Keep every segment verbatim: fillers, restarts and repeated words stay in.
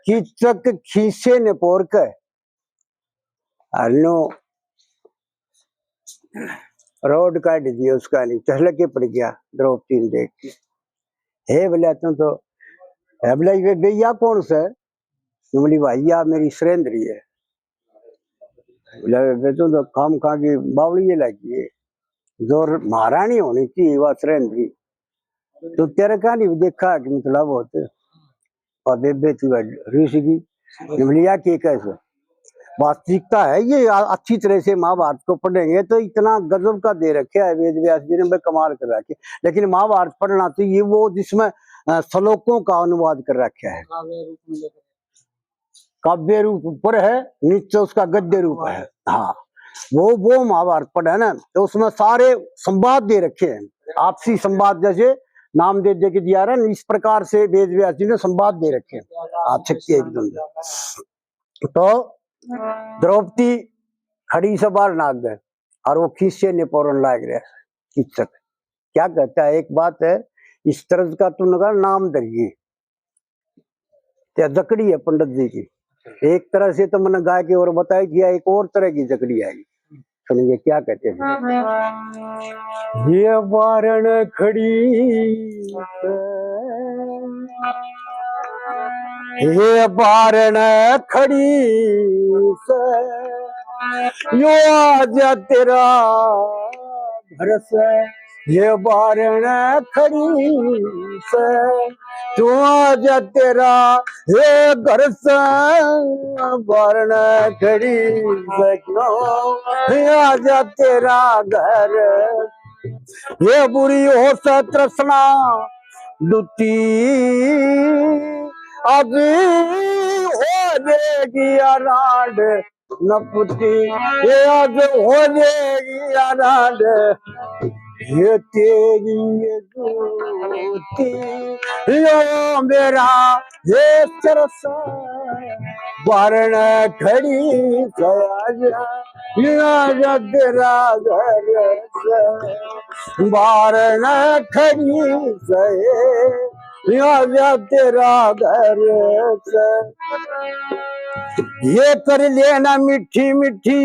कीचक खीसे ने पोर के, अर न्यू रोड काट दिया उसका, नहीं चहल के पड़ गया द्रौपदी ने देख के। हे बोले, तू तो, हे बोले, ये बेइया कौन से? बोली, भाई, या मेरी सरेंद्री है। बोले, बे, तू तो काम खा की बावली ये लगी है, जो महारानी होनी चाहिए, वह सरेंद्री। तो तेरे का नहीं देखा कि मतलब होते, और बेबे थी वह रूस की। बोली, या के कैसे? वास्तविकता है ये, आ-, अच्छी तरह से महाभारत को पढ़ेंगे तो इतना गजब का दे रखे है वेद व्यास जी ने, भाई, कमाल कर रखे। लेकिन महाभारत पढ़ना चाहिए वो जिसमें, अ, श्लोकों का अनुवाद कर रखे है। काव्य रूप में लेकर। काव्य रूप ऊपर है, नीचे उसका गद्य रूप है। हाँ, वो, वो महाभारत पढ़े ना, तो उसमें सारे संवाद दे रखे हैं, आपसी संवाद, जैसे नाम दे दे के दिया रहा ना, इस प्रकार से वेद व्यास जी ने संवाद दे रखे हैं। आप शक्ति एकदम। तो द्रौपदी खड़ी से बाहर नाग गए और वो खीसे ने पौरन लाग रहे कीचक। क्या कहता है, एक बात है, इस तरह का तूने कहा नाम धरिए, क्या जकड़ी है पंडित जी की। एक तरह से तो मैंने गाय की और बताई थी, एक और तरह की जकड़ी आई। सुनिए क्या कहते हैं। ये बारण खड़ी सै, ये बारण खड़ी सै, यो आजा तेरा घर सै, ये बारण खड़ी सै, तू आजा तेरा, हे घर सै, बारण खड़ी सै, क्यों, हे आजा तेरा घर। ये बुरी हो सै तृष्णा दुती, अभी हो जाएगी आराड नपुती, ये आज हो जाएगी आराड। ये तेरी ये जूती, यो मेरा ये सरसा, बारण खड़ी सै आजा, आजा तेरा घर सै, बारण खड़ी सै, आजा तेरा घर सै। ये कर लेना मीठी मीठी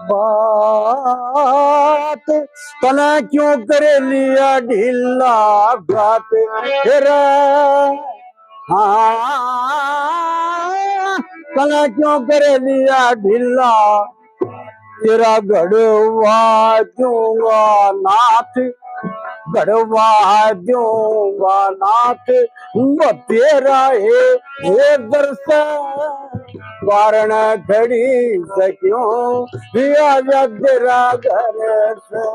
बात, तने क्यों कर लिया ढीला घात? फिर हाँ, तने क्यों कर लिया ढीला? तेरा घड़वा दूंगा नाथ, घड़वा दूंगा नाथ, बतेरा है हे दर्शन, बारण खड़ी सै क्यों, आजा तेरा घर सै।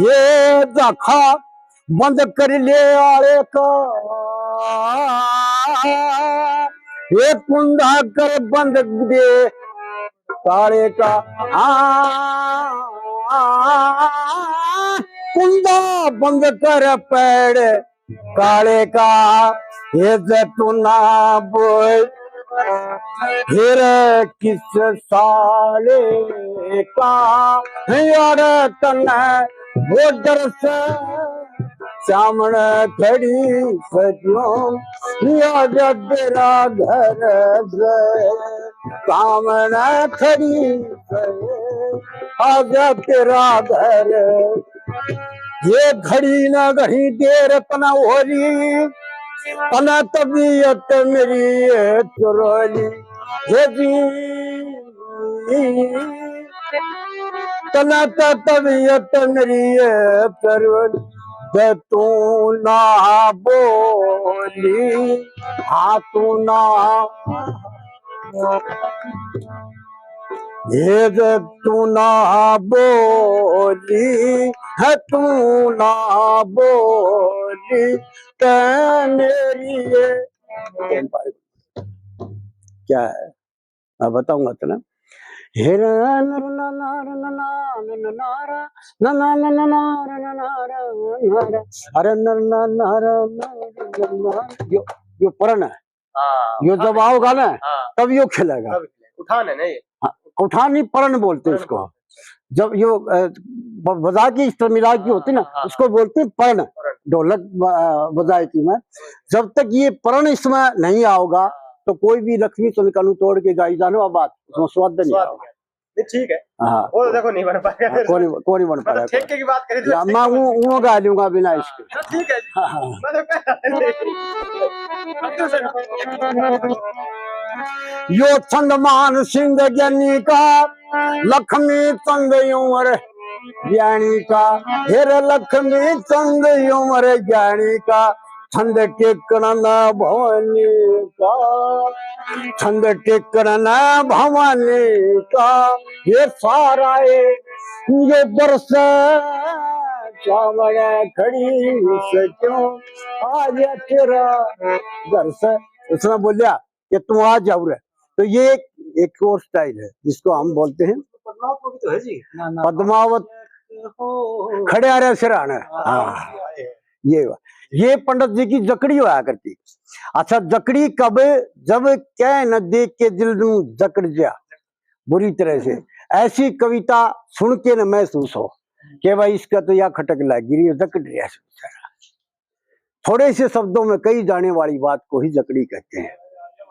ये दाखा बंद कर ले आले का, ये कुंडा कर बंद दे काले का, हाँ, कुंडा बंद कर पैड़ काले का, ये जैतूना बोल, फिर किस साले का, यार तने वो दर्शन सामने खड़ी सै क्यों, आजा तेरा घर सै, सामने खड़ी सै, आजा तेरा घर। ये घड़ी ना घड़ी देर तने हो रही, तने तबीयत मेरी ये चुरोली, ये जी। तने तो तबीयत मेरी ये करुण, जे तू ना बोली, हाँ तू ना, ये जे तू ना बोली, है तू ना बोली, ते मेरी ये क्या है? मैं बताऊंगा तो ना। हेरा नर ना नार ना ना ना ना नारा, ना ना ना ना नारा ना नारा, नारा। अरे नर ना नारा ना ना ना। यो, यो परण है। हाँ, यो जब हाँ। आओगा ना, हाँ। तब यो खिलेगा। तब खिलेगा। उठान है ना ये? हाँ, उठान नहीं, परण बोलते हैं परण इसको। बोलते हैं। जब यो, अ, ब-, बजा की इस तरह मिला की होती ना, हाँ, हाँ। उसको बोलते हैं पर्ण। पर्ण। ढोलक ब-, बजाए की में, जब तक ये पर्ण इसमें नहीं आओगा, तो कोई भी लक्ष्मी चंद कानू तोड़ के गाई जानो, अब बात उसमें स्वाद नहीं स्वाद आओगा। नहीं। नहीं, ठीक है। हाँ। वो तो देखो, नहीं बन पाएगा हाँ, फिर। कौन, कौन बन मतलब, पाएगा? ठेके की बात करें तो या ठेके मैं बन वो, वो गा लूंगा बिना हाँ, इसके। हाँ, ठीक है जी। हाँ, हाँ। मतलब, यो छंद मान सिंह ज्ञानी का, लक्ष्मी चंद उमर ज्ञानी का, हे रे लक्ष्मी चंद उमर ज्ञानी का, छंद टिकण न भवानी का, छंद टिकण न भवानी का, ये सारा ये, ये बरस चावड़ खड़ी से क्यों आज तेरा घर से। उसने बोलिया कि तू आ जाओ रे। तो ये एक, एक और स्टाइल है जिसको हम बोलते हैं पद्मावत में भी तो है जी। ना, ना। पद्मावत हो। खड़े आ रहे सिराने। हाँ। हाँ, ये हुआ। ये पंडित जी की जकड़ी होया करती। अच्छा, जकड़ी कब? जब कह न देख के दिल नू जकड़ जा बुरी तरह से, ऐसी कविता सुन के न महसूस हो कि भाई इसका तो या खटक लग रही है, जकड़ रहा है बेचारा। थोड़े से शब्दों में कही जाने वाली बात को ही जकड़ी कहते हैं।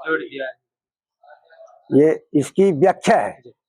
जोड़ दिया है। ये इसकी व्याख्या है।